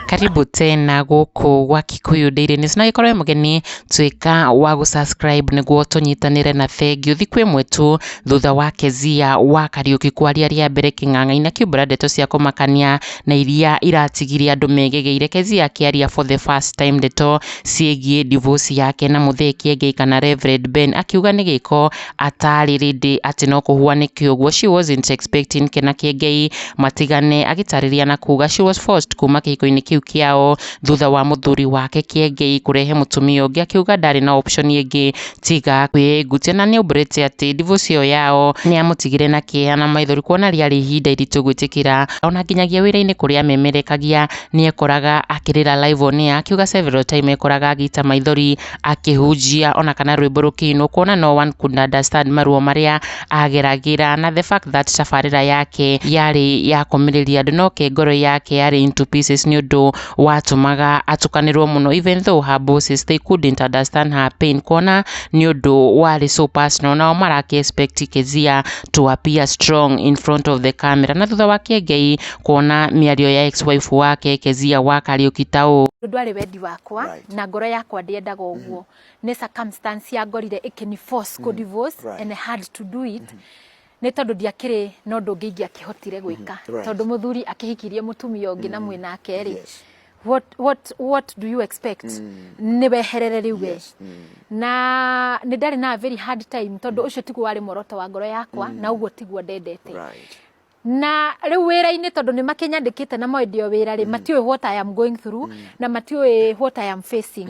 Karibu tena gũkũ gwa Kikuyu Daily News na gĩkorwo wĩ mũgeni tuĩka wa gũ-subscribe nĩguo tũnyitanĩre na thengiũ. Thikũ ĩmwe tu thutha wa Kezia wa Kariũki kwaria rĩa mbere kĩng'ang'a-inĩ akiumbũra ndeto cia kũmakania na iria iratigire andũ megegeire. Kezia akĩaria for the first time ndeto ciĩgiĩ divorce yake na Mũthee Kĩengei kana Reverend Ben akiuga nĩ gĩko atarĩ ready atĩ no kũhuanĩke ũguo. She wasn't expecting Kena Kĩengei matigane, agĩtarĩria na kuga she was forced kuma kĩhiko-inĩ kĩu kĩao thutha wa mũthuri wake Kĩengei kũrehe mũtumia ũngĩ, akiuga ndarĩ na option ĩngĩ tiga kwĩgutia, na nĩaumbũrĩte atĩ divorce ĩyo yao nĩyamũtigire na kĩeha na maithori kuona rĩarĩ ihinda iritũ gwĩtĩkĩra. Ona nginyagia wĩra-inĩ kũrĩa amemerekagia nĩekoraga akĩrĩra live on air, akiuga several time ekoraga agĩita maithori akĩhunjia ona kana rwĩmbo rũkĩinwo, kuona no one could understand maruo marĩa ageragĩra na the fact that tabarĩra yake yarĩ ya kũmĩrĩria andũ no ke ngoro yake yarĩ into pieces nĩ ũndũ watũmaga atukanĩrwo mũno, even though her bosses they couldn't understand her pain, kuona nĩ ũndũ warĩ so personal, nao maraki expect Kezia to appear strong in front of the camera. Na thutha wa Kĩengei kuona mĩario ya ex-wife wake Kezia wa Kariũki ta ũũ: Ndwarĩ wendi wakwa na ngoro yakwa ndiendaga ũguo, nĩ circumstance yangorire ĩkĩni force kũ divorce and I had to do it, nĩ tondũ ndiakĩrĩ na ũndũ ũngĩ ingĩakĩhotire gwĩka, tondũ mũthuri akĩhikirie mũtumia ũngĩ na mwĩnake rĩ, what do you expect? Nĩ weherere rĩu we. Na nĩ ndarĩ na a very hard time, tondũ ũcio tiguo warĩ muoroto wa ngoro yakwa na ũguo tiguo ndendete. Na rĩu wĩra-inĩ, tondũ nĩ makĩnyandĩkĩte na moĩ o wĩra rĩ, matiũĩ what I am going through na matiũĩ what I am facing,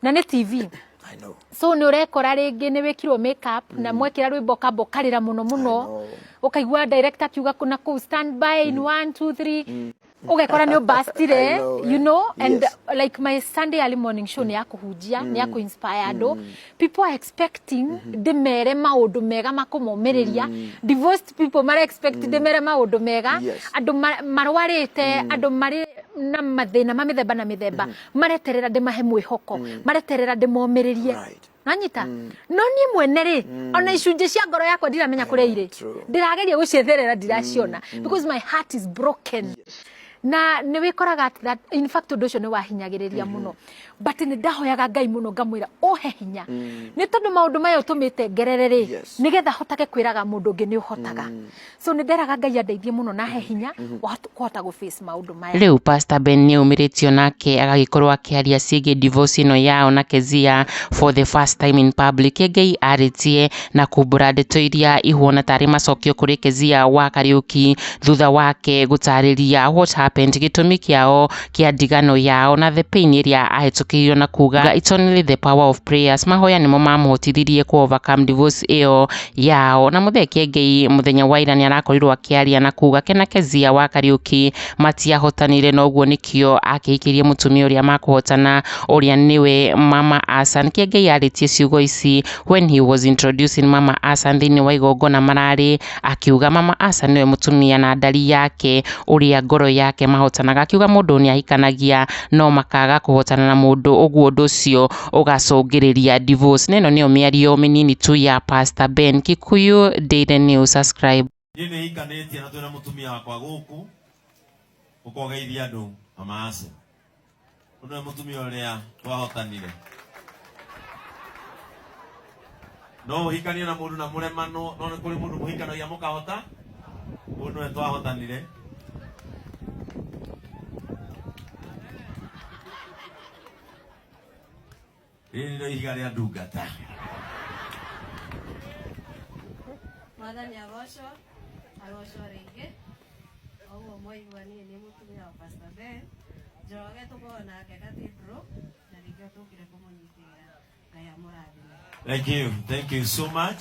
na nĩ TV. I know. So nĩ ũrekora rĩngĩ nĩ wĩkirwo makeup na mwekĩra rwĩmbo ũkamba ũkarĩra mũno mũno, know. Ũkaigua director akiuga kuna kũu, "Stand by in one, two, three," ũgekora nĩ ũbastire. I know, You know, and like my Sunday early morning show nĩ ya kũhunjia, nĩ ya kũ-inspire andũ. People are expecting ndĩmere maũndũ mega makũmomĩrĩria. Divorced people mara expect ndĩmere maũndũ mega. Andũ marwarĩte, andũ marĩ na mathĩna ma mĩthemba na mĩthemba mareterera ndĩmahe mwĩhoko, mareterera ndĩmomĩrĩrie. Nanyita, no niĩ mwene rĩ, ona icunjĩ cia ngoro yakwa ndiramenya kũrĩa irĩ. Ndĩrageria gũcietherera, ndiraciona, because my heart is broken. Na nĩ wĩkoraga at that, in fact, ũndũ ũcio nĩ wahinyagĩrĩria mũno, but nĩ ndahoyaga Ngai mũno ngamwĩra ũhe hinya, nĩ tondũ maũndũ maya ũtũmĩte ngerere rĩ, nĩgetha hotage kwĩraga mũndũ ũngĩ nĩ ũhotaga. So nĩ nderaga Ngai andeithie mũno na he hinya wa kũhota gũ face maũndũ maya. Rĩu Pastor Ben nĩaumĩrĩtio nake agagĩkorwo akĩaria ciĩgiĩ divorce ĩno yao na Kezia for the first time in public. Kĩengei arĩtie na kumbũra ndeto iria ihuana tarĩ macokio kũrĩ Kezia wa Kariũki thutha wake gũtarĩria what happened, gĩtũmi kĩao kĩa ndigano yao na the pain ĩrĩa ahĩtũkĩirio, na kuga it's only the power of prayers, mahoya nĩmo mamũhotithirie ku overcome divorce ĩyo yao. Na Mũthee Kĩengei mũthenya wa ira nĩarakorirwo akĩaria na kuga Kena Kezia wa Kariũki matiahotanire, na ũguo nĩkĩo akĩhikirie mũtumia ũrĩa makũhotana, ũrĩa nĩwe Mama Asan. Kĩengei arĩtie ciugo ici when he was introducing Mama Asan thĩinĩ wa igongona mararĩ, akiuga Mama Asan nĩwe mũtumia na ndari yake ũrĩa ngoro yake mahotanaga, akiuga mũndũ nĩ ahikanagia no makaga kũhotana na mũndũ ũguo, ũndũ ũcio ũgacũngĩrĩria divorce. Na ĩno nĩyo mĩario mĩnini tu ya Pastor Ben. Kikuyu Daily News, subscribe. Niĩ nĩ hikanĩtie na twĩna mũtumia wakwa gũkũ ũkogeithia andũ, Mama Ace. Ũyũ nĩwe mũtumia ũrĩa twahotanire. No ũhikanie na mũndũ na mũremanwo, no nĩ kũrĩ mũndũ mũhikanagia mũkahota. Ũyũ nĩwe twahotanire. Rĩrĩ nĩrĩo ihiga rĩa ndungata. Mwathani agocwo, agocwo rĩngĩ. Ũguo mwaigua, niĩ nĩ mũtumia wa Pastor Ben Njoroge, tũkoragwo nake cathedral na nĩkĩo tũkire kũmũnyitĩrĩra. Ngai amũrathime. Thank you. Thank you so much.